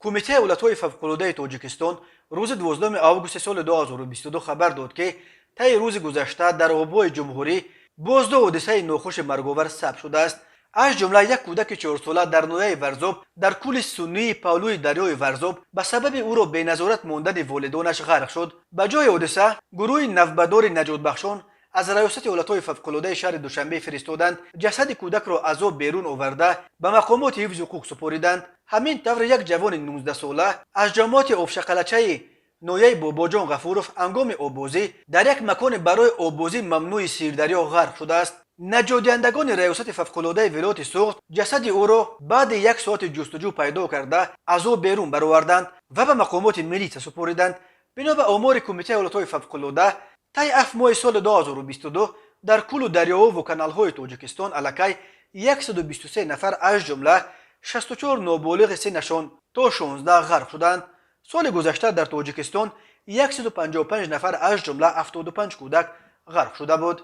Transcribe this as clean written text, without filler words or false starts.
Кумитаи ҳолатҳои фавқулодаи Тоҷикистон рӯзи 12 августи соли 2022 хабар дод, ки таи рӯзи гузашта дар обҳои ҷумҳурӣ боз ду ҳодисаи нохуши марговар сабт шудааст. Аз ҷумла як кӯдаки 4-сола дар ноҳияи Варзоб дар кӯли суннии паҳлӯи дарёи Варзоб ба сабаби ӯро беназорат мондани волидонаш ғарқ шуд. Ба ҷои ҳодиса гурӯҳи навбатдори наҷотбахшон аз Раёсати ҳолатҳои фавқулодаи шаҳри Душанбе фиристоданд, ҷасади кӯдакро аз об берун оварда, ба мақомоти ҳифзи ҳуқуқ супориданд. Ҳамин тавр, як ҷавони 19-сола аз ҷамоати Обшақалачаи ноҳияи Бобоҷон Ғафуров ҳангоми оббозӣ дар як макони барои оббозӣ мамнӯи Сирдарё ғарқ шудааст. Наҷотдиҳандагони Раёсати фавқулодаи вилояти Суғд ҷасади ӯро баъди як соати ҷустуҷӯ пайдо карда, аз об берун бароварданд ва ба мақомоти милитсия супориданд. Бино ба омори Кумитаи ҳолатҳои фавқулода, таи 7 моҳи соли 2022 дар кӯлу дарёҳову каналҳои Тоҷикистон аллакай 123 нафар, аз ҷумла 64 ноболиғи синнашон то 16, ғарқ шуданд. Соли гузашта дар Тоҷикистон 155 нафар, аз ҷумла 75 кӯдак, ғарқ шуда буд.